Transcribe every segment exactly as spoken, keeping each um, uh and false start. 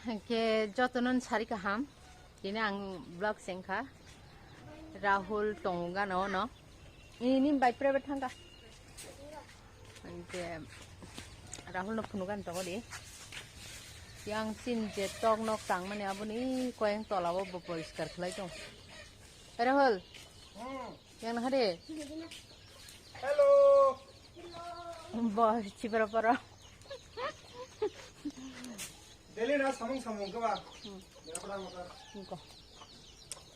Hwnkhe jotono sari kaham. Tini ang vlog sengkha. Rahul tongo gana ono. Ini bai private thangkha. Hwnkhe Rahul no phunukani tongo di. Yang sin je tok nok tangmani aboni koyang tola o bo poriskar khlai tong. Rahul. Hmm. Yang nahari. Hello. Bo chibra para. Delhi na samung samung ke ba? Hmm.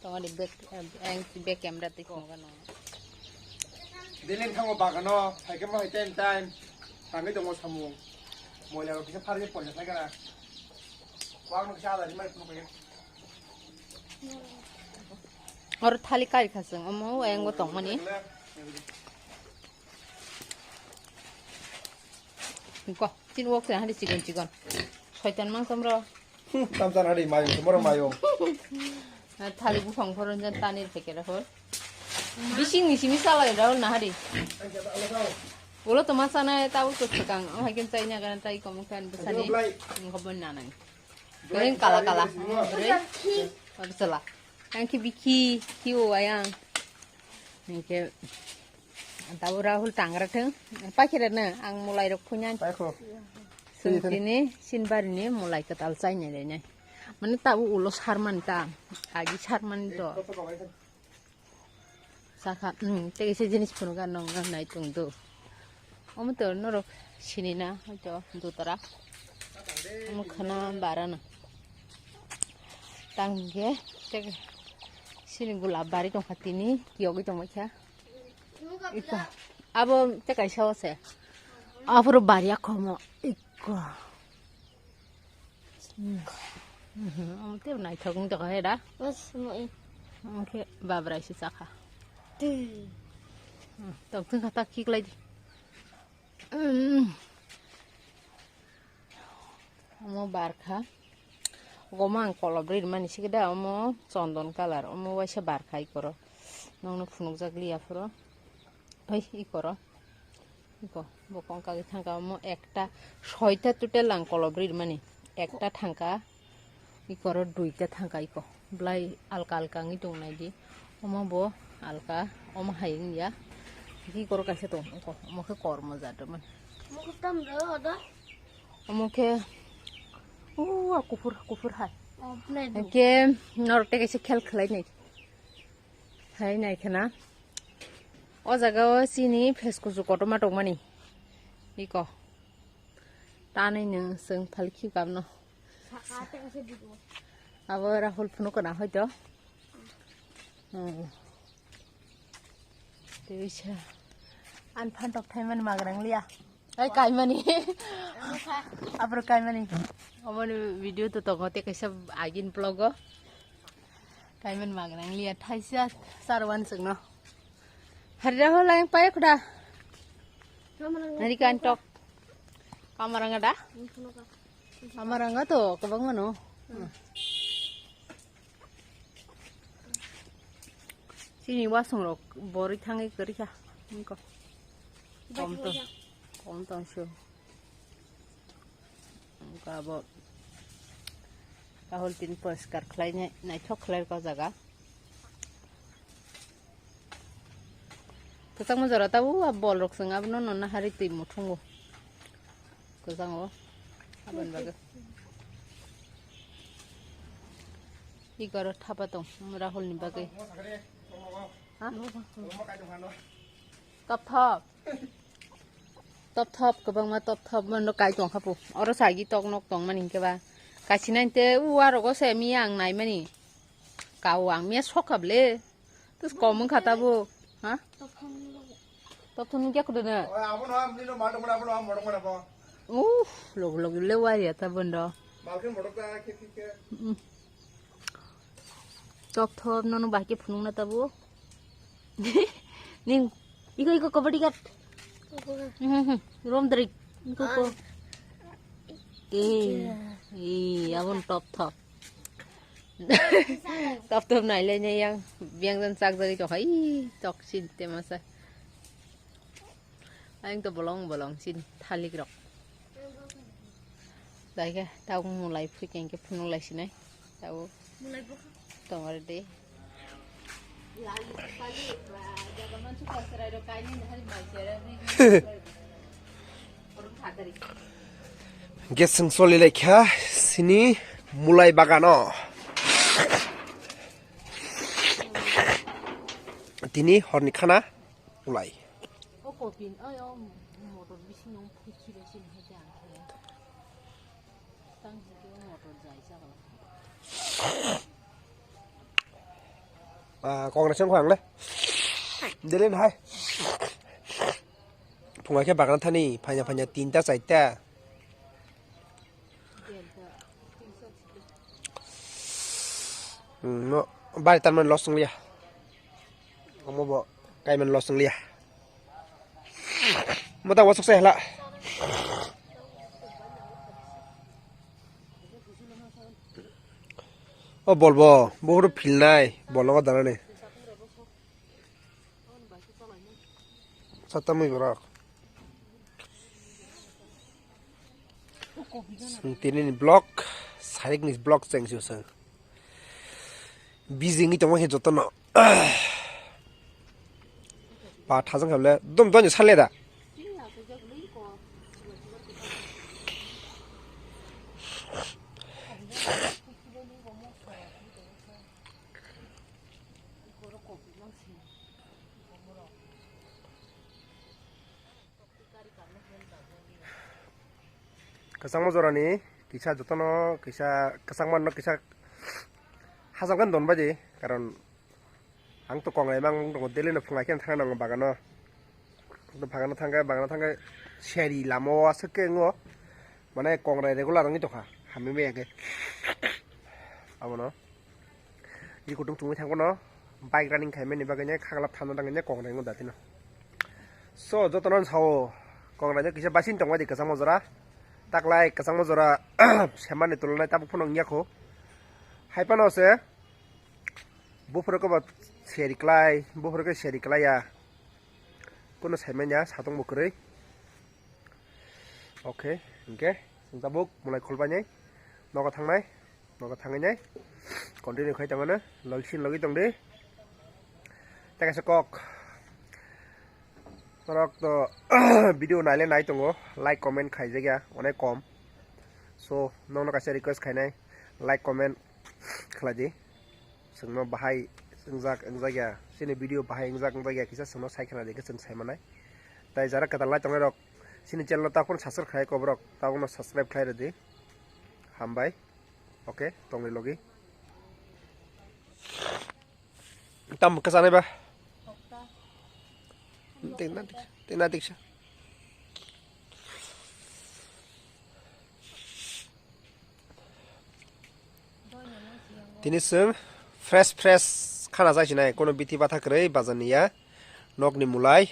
Tongo di back, eh, ang back camera tik mo gano. Delhi thango bagano, hai ke mo hai time time. Tangwi tongo samung. Moila rok kisa pharwi pori sai kana. Wang no kisa ada di mai phunu kaya. Oro thali kai khasung, omo ayang bo tongmani. Ko, tin wok se hari chigon chigon. Soitan mang samro. Tam tan hari mayo, tomorrow mayo. Thali bufang phoro jan tanir pekera hor. Bising ni simi salai raul na hari. Ulo toma sana tau to sekang. Ang hakin chai na gan tai komong kan besani. Engko bon na nang. Kering kala kala. Bre. Absala. Ang ki biki ki o ayang. Engke tau Rahul tangra theng. Pakhira na ang mulai rok phunyan. Paikho. Sini sini sinbari ni mulai ketal chai nai nai. Mane tau ulo sarman ta. Agi sarman to. Saka, hmm, tei kaisa jinis phunukha nong nai tongdo. Omo to norok sinina hoito dotara. Omo khana barana. Tangkhe tei sini gulab bari tongkha tini kiyogwi tongbaikha. Iko abo tei kaisa ose. Aphuru bari akhomo iko. Hmm. Hmm, omo tei naithok wng tongkha he da? Bas, mo i. Omo khe babrai se chakha. Twi. Hmm, tong thung kha ta khiklai di. Hmm. Omo barkha. Omo ang kolop ri mani sikhe da, omo chondon colour, omo waisa barkha ikoro. Nokno phunukjak liya phoro. Oi, ikoro. Iko, bo kongka gwi thangka omo ekta, soita total ang kolop ri mani. Ekta thangka, ikoro duita thangka iko. Belai alka alka wngwi tong nai di. Omo bo alka, omo hai wngya. Ikoro kaisa tong, iko, omo khe kormo jat mani. Omo khe tam rw, oda? Omo khe, o, kuphur, kuphur hai. O, plate do. Hwnkhe norok tei kaisa khel khlai nai. Hai nai khna. O jaga o chini pheskuchu kotorma tongmani. Iko. Tanwi nwng chwng phal khi kabno. Saka tei kaisa digo. Abo Rahul phunuk kana hoito. Hmm. Teisa. An phantok thaimani magrang liya. Ai kaimani. Abro kaimani. Omoni video to tongo te kaisa agin vlog o. Kaimani magrang liya thaisa sarwan sengno. Harira ho lang pai khuda. Nari kan tok. Kamaranga da? Kamaranga to kabang mano. Chini wasong rok borwi thangwi kwrwi kha. Wngkha. Kom tong, kom tong sio. Wngkha abo. Kahol tin poriskar khlainai, naithok khlai kha o jaga. Kwchangma jora tabuk a bol rok chwng abono nonna hari twi muthungo. Kwchango. Aboni bagwi. Igaro thapa tong Rahul ni bagwi. Ha? Top top. Top top kwbangma top top mano kai tong khapu. Oro sagi tok nok tong mani hinkhe ba. Kaisi nai te u arogo se miya ang nai mani. Kau ang miya sok kha ble. Tus kom wngkha tabuk. Ha? Top thum nungya kudu na. Oi, abo no, amni no mal dongmani, abo no, am modok mana bo. Uff, log log le wari ya ta bondo. Malkin modok ta, khe, khe, khe. Mm. Top top nono bahai khe phunukna tabuk. Ning, iko, iko, kabaddi kat. Mhm, rom drik. Iko, ko. Eh, eh, abon top top. Top top nai le ne yang, biang dan sak jagwi tong hai, tok sin te masa. Ayang to bolong bolong sin thalik rok. Laika tabuk mulai phuikhe phunuk laisinai tabuk. Mulai bwkha. Tongor de. Geseng soli laikha sini mulai bagano. Tini horni khana mulai. O kopin, oi, o motor bisingo phuikhire sini hai khe ang khe. Tang hwnkhe o motor jai chakla. Ah, Congress wngkha ang le. Dili hai. Phunga khe bagana thani, phanya phanya tinta, charta. Hmm, no, bari tanmani loss wngya. Omo bo kaiman loss wngya. Mota wasuk sai hala. O bol bo, bo horo philnai, bol no danani. Satamwi borok. Chwng tini ni vlog, sarik ni vlog cheng sio chwng. Busy wngwi tongma khe jotono. Pa thajak khamle, dom dom sale da. Kwchangma jorani kisa jotono kisa kwchangma no kisa hajakgani don bai di, karon ang to kongrai mang tongo, daily no phungai khe thangna nango bagano, bagano thangkhe bagano thangkhe seri lama o aswk khe wngo, mane kongrai regular wngwi tongkha hamya khe abono. Ri kutung chumui thang phano bike running khaimani bagwi ne khaglap thanna nangwi ne kongrai wngwi datino. So, jotono sao kongrai no kisa baising tongbai di kwchangma jora. Taklai kwchangma jora semani tulunai tabuk phano wngya kho. Hai phano se buphuru khe bo seri klai, buphuru khe seri klai ya. Kuno saimanya satung bo kwrwi. Okay, hingke chwng tabuk mulai khulbainai nogo thangnai, nogo thangwi nai continue khai tongmano, logi sin logi tongdi. Tei kaisa kok, norok to video naile nai tongo, like comment khaijakya onek kom, so nokno kaisa request khainai, like comment khlai di. Chwngno bahai wngjak, wngjak ya, chini video bahai wngjak, wngjak ya kisa chwngno sai khna di, hwnkhe chwng sai manai. Tai jara kwtal lai tongnai rok, chini channel no takhorno subscribe khlai kok borok, tabukno subscribe khlai rw di. Hambai. Okay, tongni logi. Tam kwchanai ba? Tei na dik-, tei na diksa. Tini chwng fresh fresh khana chai sinai, kono bithi batha kwrwi bajar ni ya, nokni mulai.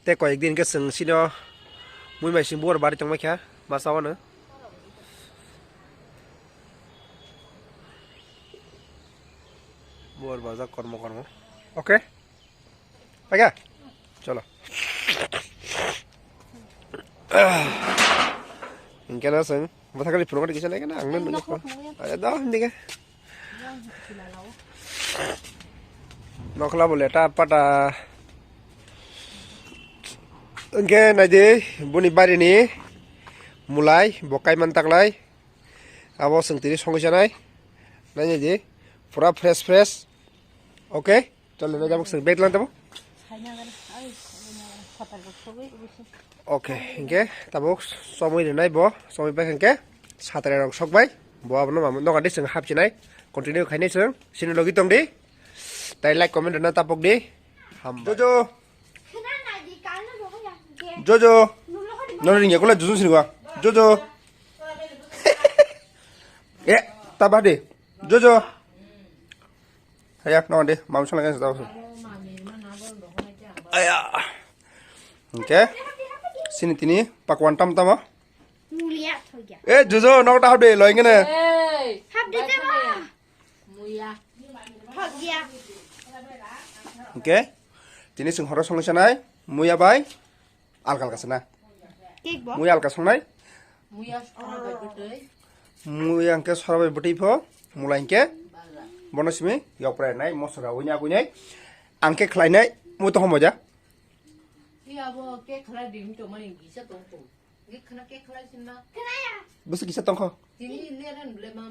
Tei koyek din khe chwng sino mui bai sing buar bari tongmai kha, masa wano. Buar bajar kormo kormo. Okay. Paikha? Cholo. Hingke no chwng bwthakni phunukgo kisa naikhe na ang nukha. Aja da himdike. Nokhla bo leta pata. Hingke naidi boni barini mulai bo kaiman taklai. Abo chwng tini songwi sanai. Naidi pura fresh fresh. Okay. Chole, no, jabok sir, bag lang tabo. Okay, hingke tabok somoi rinai bo, somoi pai hingke satrai rok sok bai. Bo abono mam noga de chwng hapchinai. Continue khainai chwng. Sini logi tong di. Tai like, comment rwna tapok di. Hambai. Jojo. Jojo. Nono ringya kula Jojo sini gua. Jojo. Eh, tabah de. Jojo. Haya, no de, mam sala kan sa. Aya. Oke. Sini tini pakwan tam tamo. Mulia thoya. Eh, Jojo, no ta habde loi ngene. Habde te ma. Muya. Habya. Oke. Tini sing horo song sanai, muya bai. Alka alka sana. Cake bo? Muya alka songnai. Muya sora bai bwtwi. Muya hwnkhe sora bai bwtwi pho, mula hwnkhe bono simi yokprai nai, mosra ui nai, ui nai. Ang khe khlai nai, mu to homo ja. Iya bo khe khlai di, mi to mani gisa tong tong. Ge khana khe khlai sin ma. Bwswk kisa tong kho. Tini leran ble ma.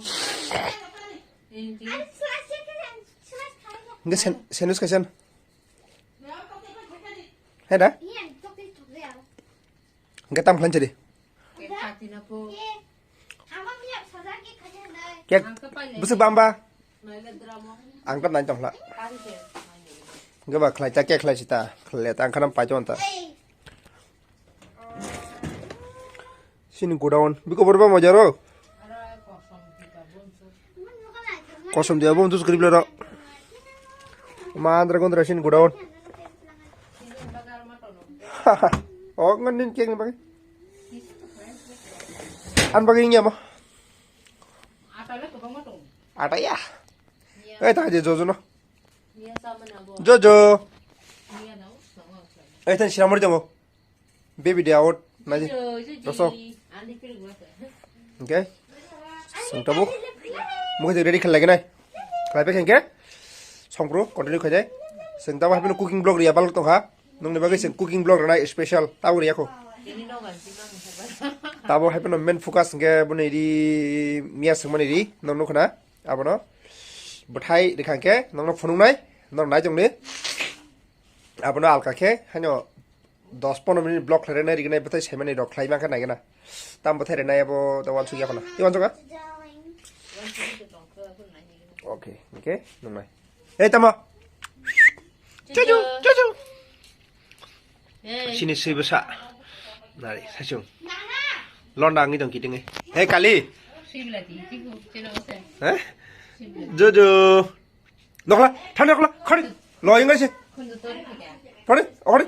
Hwnkhe sen-, sandwich khaisa. He da? Hwnkhe tam khlai chadi. Cake bwswk bamba? Ang tam nai tongkhla. Hwnkhe ba khlai ta, cake khlai sita. Khlai ta, ang khanam paito anta. Sini godown. Biko borba mojaro. Kosom dia bom dus grip lero. Mandra gondra sini godown. Oh, ngan nin cake ni bagwi. An bagwi ngi amo. Ata ya. Eh, ta je jojo no. Jojo. Eh, tan siramori tamo. Baby day out. Naji. Rosok. Okay. Sengtabuk. Mukhe ready khlai nai. Khlai pe khenke. Songpro continue khaidai. Sengtabuk happy cooking vlog riya balok tongkha. Nungni bagwi seng cooking vlog rwnai special. Tabo riya kho. Tabo happy no main focus hwnkhe boni ri miya sengmani ri. Nong nukhna. Abono. Bwthai rikha hwnkhe. Nongno phunuknai. Nong nai jongni. Abono alka khe haino dos pondro minute vlog khlai rwnai rignai bwthai saimani rok khlai mankha naigena. Tam bwthai rwnai abo da wansuk yakhona. I wansuk a? Okay, okay, nungnai. Ei tamo. Chuchu, chuchu. Sini sui bwsa. Nari, sachung. Londa angni tong kitingi. Hey, Kali. Eh? Jojo. Nokla, thani nokla, khari. Lo ingai se. Khari, okari,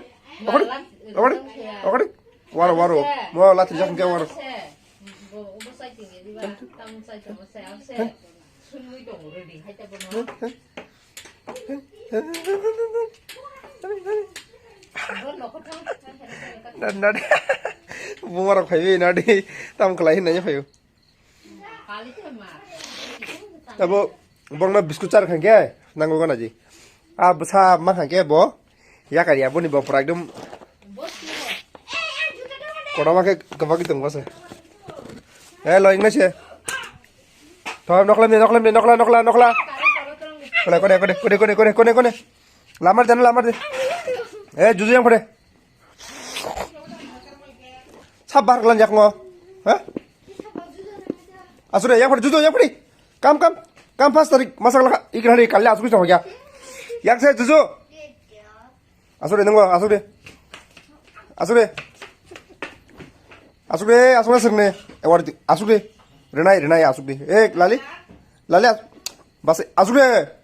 okari, okari, okari. Waro, waro. Mo la trijak ke waro. Nadi, nadi. Bumarok phaiwi nadi. Tam khlai hinai phaiwi. Abo bongno biscuit char khankhe nango gana ji. A bwsa ma khankhe bo yakar ya boni bo pura ekdom. Kotorma khe kwbagwi tongo se. Eh, lo ingnai se. Thom nokla me, nokla me, nokla, nokla, nokla. Kone, kone, kone. Lamar jana, lamar de. Eh, juju yang kone. Sabar lan jak ngo. Ha? Asure, yang padi, juju, yang padi. Kam, kam. Kam pas tarik, masak laka. Ikir hari, kali asuk bisa ya. Yang saya juju. Asure, nunggu, asure. Asure. Asure, asure sirne. Ewar, asure. Renai, renai, asure. Eh, lali. Lali, as-, bas, asure.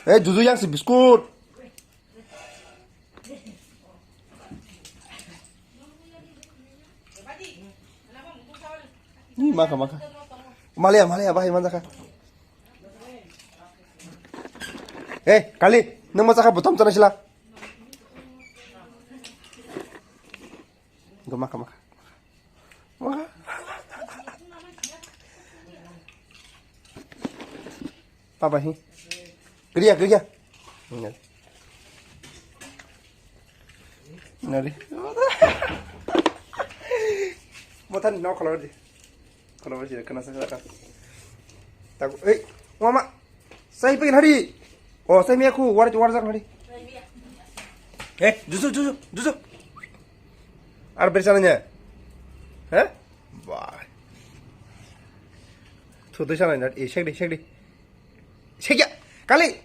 Eh, juju yang si biscuit. Ni maka, maka. Malia, malia, bahai manjaka. Eh, Kali, nung machaka butam chana sila. Go maka, maka. Maka. Papa hi. Kriya, kriya. Nari. Nari. Motan no color di. Kono bisi kana sa ka. Tago, ei, mama. Sai pagin hari. Oh, sai miya ku war war jak hari. Eh, juju, juju, juju. Ar bersa nanya. Hah? Bye. Tuh tuh sana, eh, shake di, shake di. Shake ya. Kali.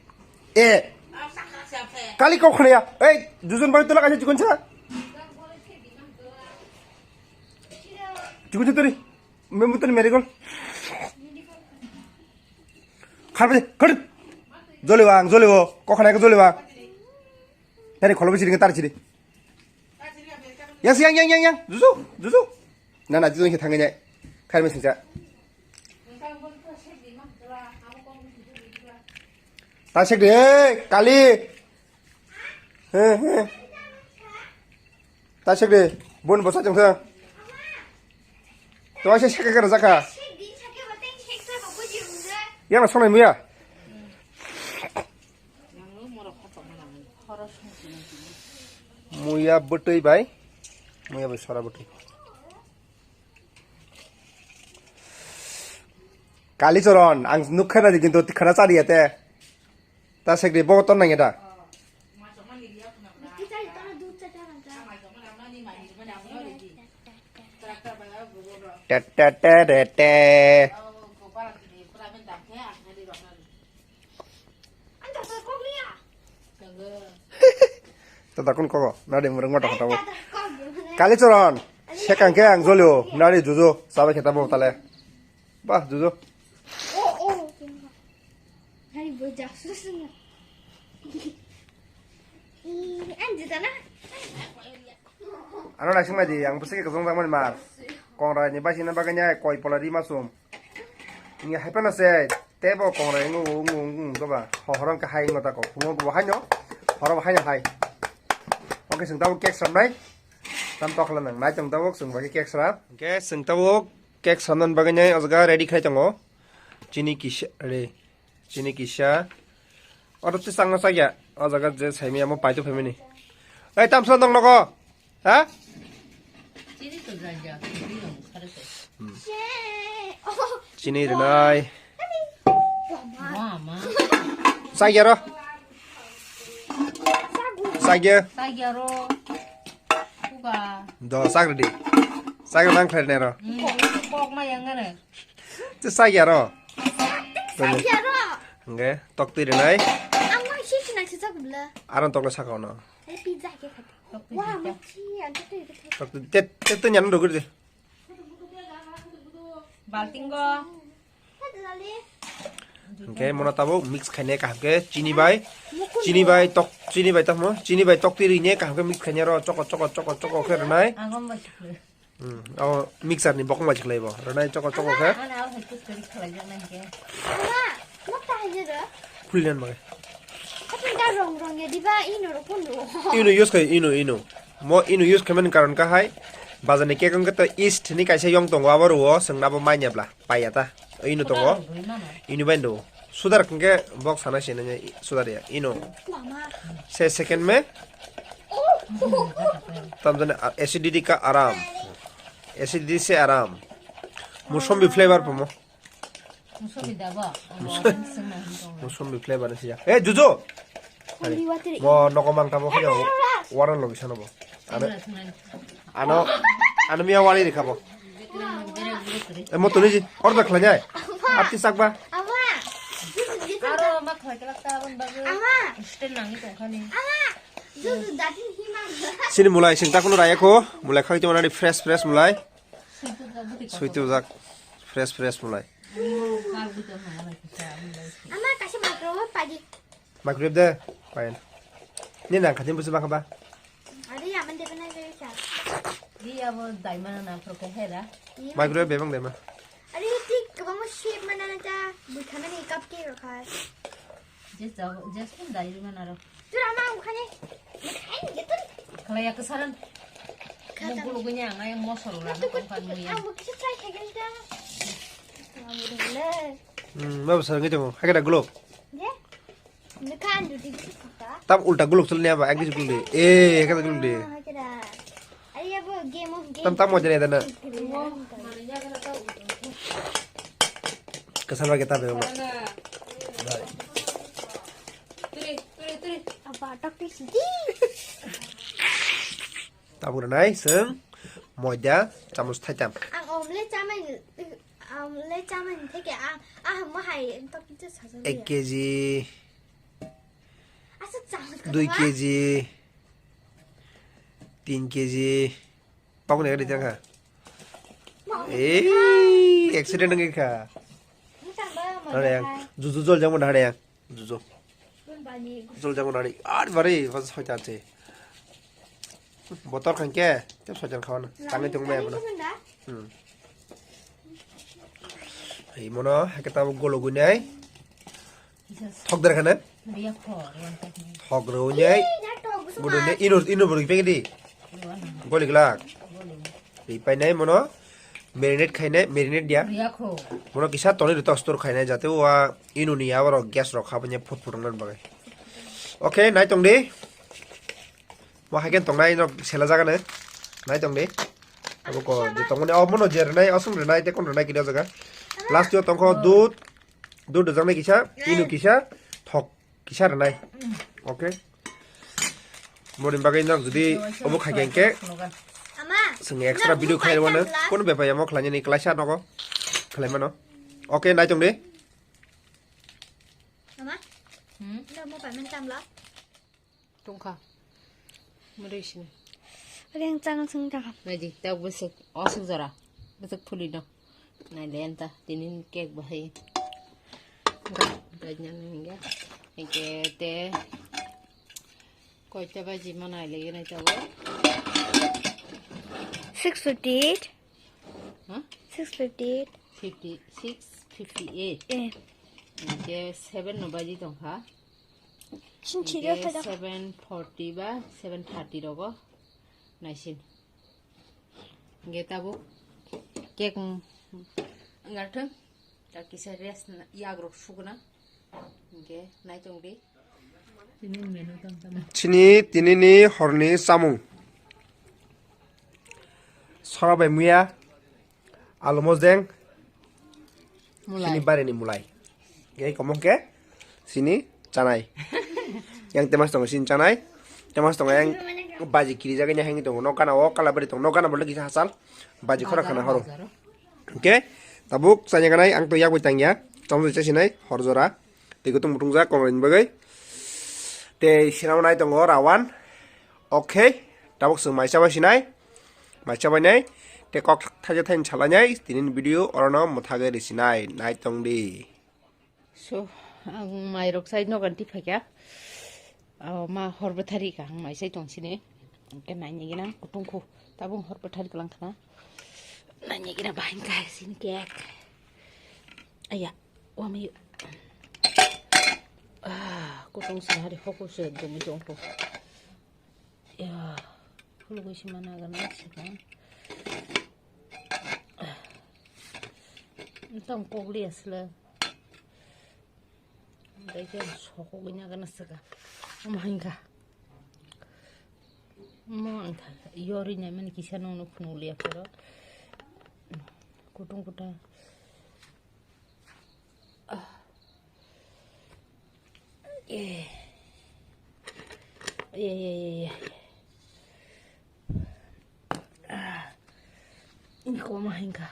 Eh. Kali kau khana ya. Eh, jujun bari tolak aja jukun sa. Jukun sa tadi. Membutuhkan miracle. Kharbe, kharbe. Jole wang, jole wo. Kokhana ko jole wang. Tari kholo bisi ringa tar chiri. Yang, yang, yang, yang, yang. Juju, juju. Na, na, juju yang thangnya. Kharbe singsa. Ta sek de, Kali. He, he. Ta sek de, bon bosa jong thang. To aise sek ka jaka. Yang na sonai muya. Muya bwtwi bai. Muya bai sora bwtwi. Kalichoron, ang nukha na di, kintu khana chariya te. Ta sekri bogo ton nangya da. Te, te, te, te, te. Tata kun kogo, nadi murung mata kota bo. Kalichoron, sekang ke ang jolio, nadi juju, sabai kita bo tale. Bah, juju. Oh, oh. Hai, bo jaksu sung. Ih, anjita na. Ano naising mai di, ang bwswk khe kwchwng tangmani mar. Kongrai ni baisina bagwi nai koi pola ri masum. Ni hai phano se tebo kongrai wngwi wngwi wngwi wngwi ba. Ho horong khe hai wngwi tako. Phungo bo haino. Horo bo haino hai. Oke, chwng tabuk cake samnai. Tam tokla nang nai chwng tabuk chwng bagwi cake sra. Oke, chwng tabuk cake samnani bagwi nai o jaga ready khai tongo. Chini kisa re. Chini kisa. Oro tei changma chakya. O jaga je saimaya mo paito phaimani. Ei, tamsla nong nogo? Ha? Chini to janja, chini nong sare se. Chini rinai. Mama. Chakya ro. Chakya. Chakya ro. Kuga. Do, chak ready. Chak nang khlai nero. Hmm, kok ma yang ngare. Te sakya ro. Sakya ro. Hingke tok twi rinai. Ang mang si sinang si chak bla. Aron tok le saka ono. Hai pizza ke khat. Tok twi Wah, rinai. Machi, ang tok twi rinai. Tok twi, te, te, te nyan rogir de. Balting go. Hingke mono tabuk mix khaine kaham khe chini bai, chini bai tok, chini bai tamo, chini bai tok twi rine kaham khe mix khaine ro choko, choko, choko, choko khe rinai. Agom bai sikle. Hmm, o mixer ni bokong bai se khlai bo. Rwnai choko choko khe. Ama, ama hai kuskari khlai jak nai khe. Ama, mokta hai je do. Khuli nan bagai. Atin da rong rong ya diba ino ro kono. Ino use khai, ino, ino. Mo ino use khai mani karon ka hai. Bazar ni cake wngkhe to yeast ni kaisa yong tongo abo rwo, chwng na bo manya bla. Paiya ta. Ino tongo. Ino bai ndo. Sudar hwnkhe bok sana se nanya sudar ya. Ino. Mama. Se second me. Oh. Tam jani a-, acidity ka aram. Acidity se aram. Musambi flavor pamo. Musambi dabo. Musambi flavor siya. Eh, Juju. Holy water. Mo nogo mang tabo khe waran logi sano bo. Ano, ano, ano miya wari rikha bo. Eh, mo tuni ji, order khlai nai. Ati sakba. Ama. Aro ma khlai kelak ta abon bago. Ama. Stand nangi tongkhani. Ama. Juju datin hima. Sini mulai sing takunu raya ko, mulai khang chuma nani fresh fresh mulai. Suitu jak fresh fresh mulai. Ama kasi microwave pagi. Microwave de, payan. Ni nang khatim busi bang ba? Ari aman de bana jai sa. Di abo daimana na pro ke hera. Microwave bebang dema. Ari tik kabang mo shape mana na ta, bui khamani cupcake rokha. Je jago, je sun dai mana ro. Tura ma ukhane. Khalai ya kesaran. Mungkulu gunya ngai mosol la. Ang bo kisa try khagen ta. Ang bo le. Hmm, ma besar ngai temo. Hakada globe. Je. Tam ulta guluk chulni aba, agis guluk de. Eh, hakada guluk de. Tam tam mo jane dana. Kesan lagi tabe mo. Apa tok ti sidi? Tabuk rwnai chwng moida chamus thaitam. Ang omle chamai, omle chamai theke ang, ah, mo hai tok ti sajak. Ek keji, asa chamus dui keji, tin keji. Tok ni gari tang ha. Ei, accident ngi kha. Mo tamba mo. Ane yang juju jol jang mo na yang. Juju. Jol jago nani. Ar bari, bas soita te. Botor khanke, te soita khawan. Tangi tung me bana. Hmm. Ei mono, hake tabo golo gunai. Thok der khana. Thok ro gunai. Bodo ne ino, ino bori pegi di. Goli glak. Ripai nai mono marinate khainai, marinate dia. Mono kisa toni rito store khainai jate wa inuni ya oro gas rok habanya phut phut wngnani bagwi. Okay, nai tong di. Mo haikhe tongnai no sela jaga ne. Nai tong di. Abo ko je tongmani o mono je rwnai, osong rwnai, te kon rwnai kini o jaga. Last yo tongkho dud, dud rwjaknai kisa, inu kisa, thok kisa rwnai. Okay. Moni bagwi nok jodi obo khai khe, Ama, sing extra video khai rwano, kono bepai amo khlai ni klaisa nogo khlai mano. Okay, nai tong di. Ama, hmm? Nda mo payment tam la? Tongkha. Mori sini. Reng chang sing ta. Nai di, ta bwswk, oswk jora. Bwswk phuli no. Nai le enta, tinin cake bahai. Ga, ga nyan hinga. Hinga te. Koita baji manai le nai ta. Six fifty-eight. Huh? Six fifty-eight. Fifty-six, fifty-eight. Eh. Hinga seven no baji tongkha. Chin chiri Hingke phai da. Seven forty ba seven thirty rogo naisin. Hingke tabuk cake ngarthang. Ta kisa rest na, yagrok sugna. Hingke naichong di. Tini menu tong tamo. Chini tinini horni samung. Sora bai muya. Alu mojeng. Mulai. Sini barini mulai. Ge komong ke sini chanai. Yang temas tongo sini chanai. Temas tongo yang baji kiri jaga ni hangi tongo. Nokana o kala bari tongo. Nokana boleh kisah hasal. Baji khora khana horo. Bazar o. Oke. Tabuk chanya ganai ang to yak bai tangya. Chomjoi chasinai hor jora. Tei kutung mutung jak kono ni bagwi. Tei sinamnai tongo rawan. Okay. Tabuk chwng maisa bai sinai. Maisa bai nai. Tei kok thaja thaini salai nai. Tini video orono mwthagwi risinai. Nai tong di. So, ang mairok sai nogan ti phaikha. O ma hor bwthari ka ang mai sai tong sini. Ke nai ni gina kutung khu. Tabuk hor bwthari kalang khana. Nai ni gina bahai ka sini kek. Aya. Wami. Ah, kutung sini hari fokus ya dumi jongko. Ya, hulu gui sima naga na sika. Tang pogli asla. Dai ke soko gui naga na sika. Mahingka. Mo ang tha yori na mani kisa nong no phunuli apero. Kutung kuta. Ah. Eh. Iya, iya, iya, iya. Ah. Ini koma hingka.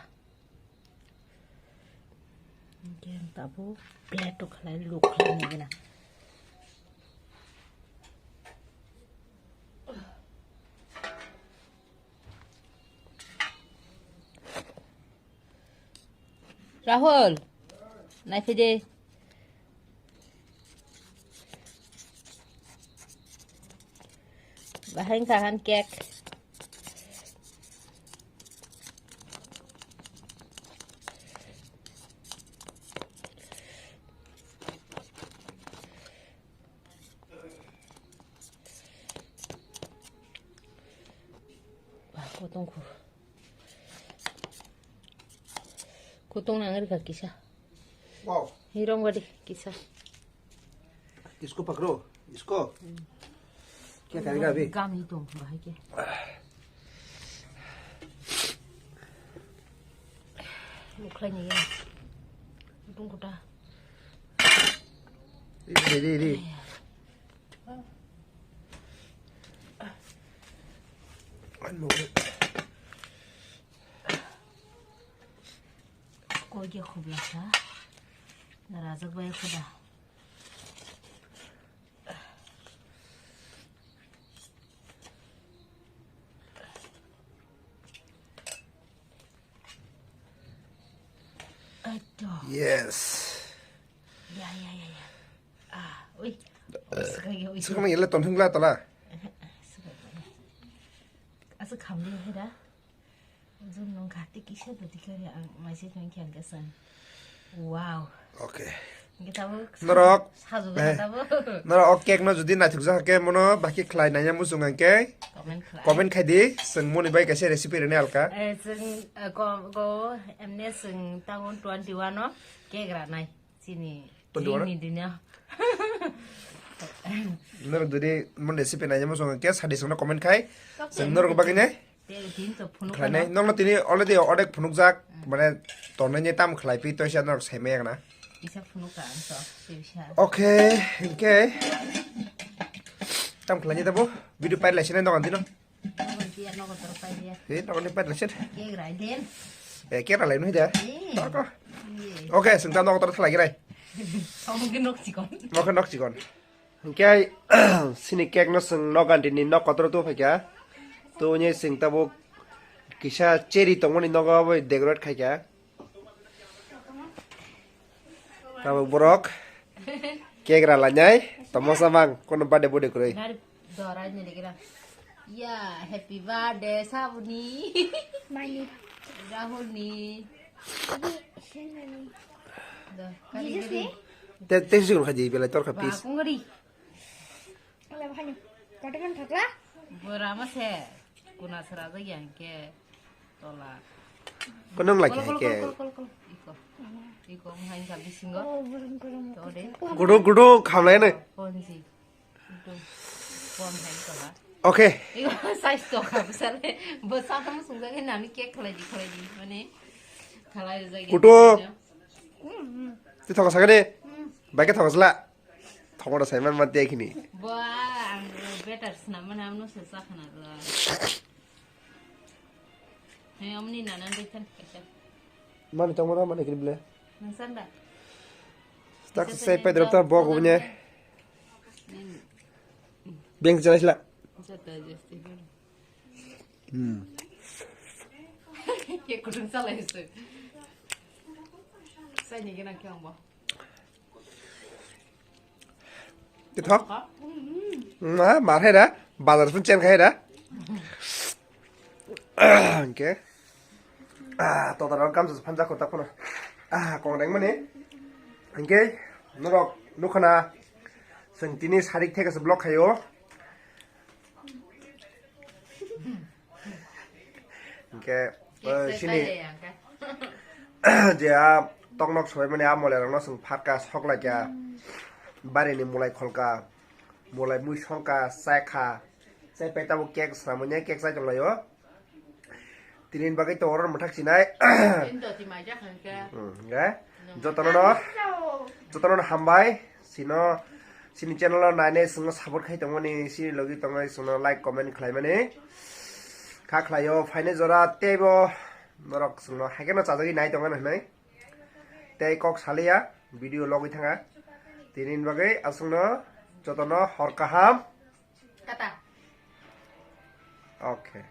Yang tabu plate tu khalai luk khalai ni gana. Rahul, nai phai de. Bahai wngkha han cake. Bah, kotong khu. Kutung nang rikha kisa. Wow. Hirong gadi kisa. Isko pakro, isko. Kya karega abhi? Gam hi to, bahai ke. Mukhlai ni ya. Kutung kuta. Ri, ri, ri, ri. One moment. Koi khe khobla sa. Narajak bai khoda. Aito. Yes. Ya, ya, ya, ya. Ah, ui. Sekai, ui. Sekai yele ton hingla tala. Sekai. Asa khamli hera. Jun nung khati kisa doti kari ang maise tong kyan kasan. Wow. Okay. Norok, eh, norok o cake no jodi naithokjak khe mono baki khlai nanya muchung hwnkhe comment khlai di, chwng moni bai kaisa recipe rwni alka. Eh, chwng, eh, ko, ko, emne chwng tango twenty one o cake ranai chini. Twenty one? Chini dino. Norok jodi moni recipe nanya muchung hwnkhe sadi chwngno comment khai. Chwng norok bagwi nai. Khlainai, nokno tini already odek phunukjak, mane tonwi tam khlai pi toisa norok saimaya gana. Isa phunukha ang to, tibisa. Okay, hingke. Tam khlainai tabo, video pair laisina nokan dino. Nokan tiya, nokan toro pair ya. He, nokan ni pair laisin. Kek rai den. Eh, kek rai lainu hida. Eh. Toko. Ye. Okay, sengta nokan toro thalai rai. Omo ke nok chikon. Oke, nok chikon. Hingke sini cake no chwng nok ganti ni nok kotor tu phaikha. Tu ni chwng tabuk kisa cherry tongmani nogo abo decorate khaikha. Tabuk borok cake ralainai tomosa mang kono birthday body kwrwi. Nari dorai ni legira. Ya, happy birthday, Sabuni. Mani. Rahul ni. Ini, sini ni. Do, kari, Jesus kari. Ni? Te, te sing khaji belai torkha. Ba, pis. Kungari. Ala bahani. Kotoman thakla? Bora ma se. Kuna sera jagi angke. Tola. Konong lagi kol, kol, ke? Kol, kol, kol, kol. Iko. Iko, mahai ka bisingo. Oh, burung, burung. Tode. Gudu, gudu, khamlai ne. Ponji. Itu. Pon hai tola. Okay. Iko, size to ka, misale. Bo sa kamu sungga ke nami cake khalai di, khalai di. Mane, khalai jagi. Kutu. Hmm, hmm. Ti thok sakade. Hmm. Baike thok sala. Thok da saiman man te khini. Bo, ang better snam mana amno se sa khana do. Hey, omni nanan de kan kasa. Mani tong mana mani kini bile. Nang sanda. Tak sai pe drop ta bo ko ne. Beng jana sila. Jata jasti. Hmm. Ke kudung sala isu. Sai ni gina kyang bo. Ito? Ma, mar hai da, bazar phun chen khai da. Hingke. Ah, to da kam sa phan ja ko ta phun. Ah, kong reng mani. Hingke, norok nukhana. Seng tini sarik theke se block khayo. Hingke, eh, sini je a toknok sobai mani a molerokno chwng phatka sok laikha. Barini mulai kholka, mulai mui songka, chaikha. Chaipai tabuk cake swnamwi cake chai tonglaio. Tini bagwi to oro mwthak sinai. Hmm, hingke jotono no, jotono no hambai. Sino, sini channel o nainai chwngno support khai tongmani, sini logi tongnai chwngno like, comment khlaimani. Kha khlaio, phainai jora teibo norok chwngno haikhe no chajagwi nai tongmani hwnwi. Tei kok saliya, video logwi thanga. Tini bagwi aswkno jotono hor kaham. Tata. Okay.